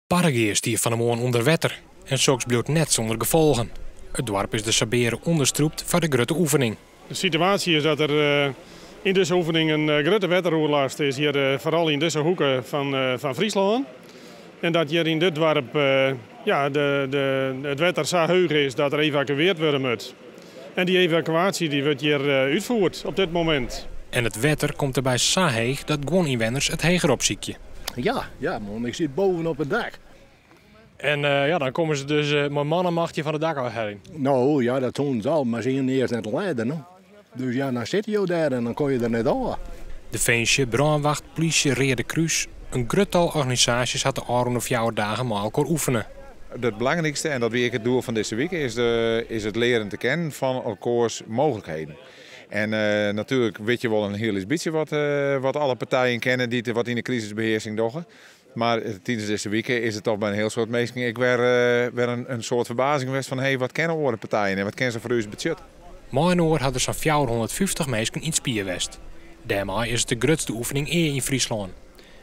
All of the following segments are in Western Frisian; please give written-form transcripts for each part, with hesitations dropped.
Parregea stie fan 'e moarn ûnder wetter en soks bliuwt net sûnder gefolgen. It doarp is der sabeare ûnderstrûpt foar de grutte oefening. De situaasje is dat der yn dizze oefening in grutte wetteroerlast is, hjir foaral yn dizze hoeke fan Fryslân. En dat hjir yn dit doarp ja, it wetter sa heech is dat der evakueard wurde moat. En dy evakuaasje dy wurdt hjir útfierd op dit momint. En it wetter komt derby sa heech dat guon ynwenners it hegerop sykje. Ja, man, ik sit bovenop het dak. En ja, dan komme se dus mei man en macht fan it dak ôfheljen. Nou ja, dat doen ze al, maar ze zien eerst net ladder. No. Dus ja, dan sit je daar en dan kom je er net af. Definsje, brânwacht, plysje, Reade Krús. In grut tal organisaasjes hat de ôfrûne 4 dagen mei elkoar oefene. Het belangrijkste, en dat wie it doel fan dizze wike, is it learen te kennen fan elkoars mooglikheden. En natuerlik witte je wol in hiel bytsje wat alle partijen kenne dy't wat yn de krisisbehearsing dogge. Mar tidens dizze wike is it dochs by in hiel soad minsken ek wer in soart ferbazing west fan hé, wat kinne oare partijen en wat kinne se foar ús betsjutte? Mei-inoar ha der sa'n 450 minsken yn 't spier west. Dêrmei is it de grutste oefening ea yn Fryslân.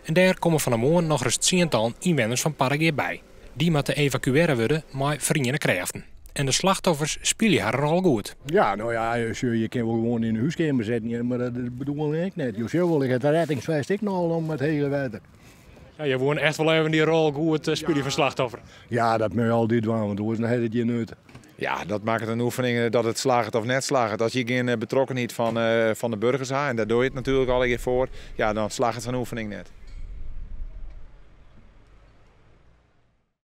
En dêr komme fan 'e moarn nochris tsientallen ynwenners fan Parregea by. Dy moatte evakuearre wurde mei feriene krêften. En de slachtoffers spylje har rol goed. Ja, nou ja, je kan wol gewoan yn de húskeamer sitten, mar dat bedoel ik net. Je wol, ik ha it rêdingsfest ek noch om it hiele wetter. Ja, je woene echt wol even dy rol goed spylje fan slachtoffer. Ja, dat moat je altyd dwaan, want oars dan hat it gjin nut. Ja, dat makket in oefening dat it slagget of net slagget. As je gjin betrokkenheid fan de boargers ha, en dêr dogge je it natuerlik allegear foar, ja, dan slagget sa'n oefening net.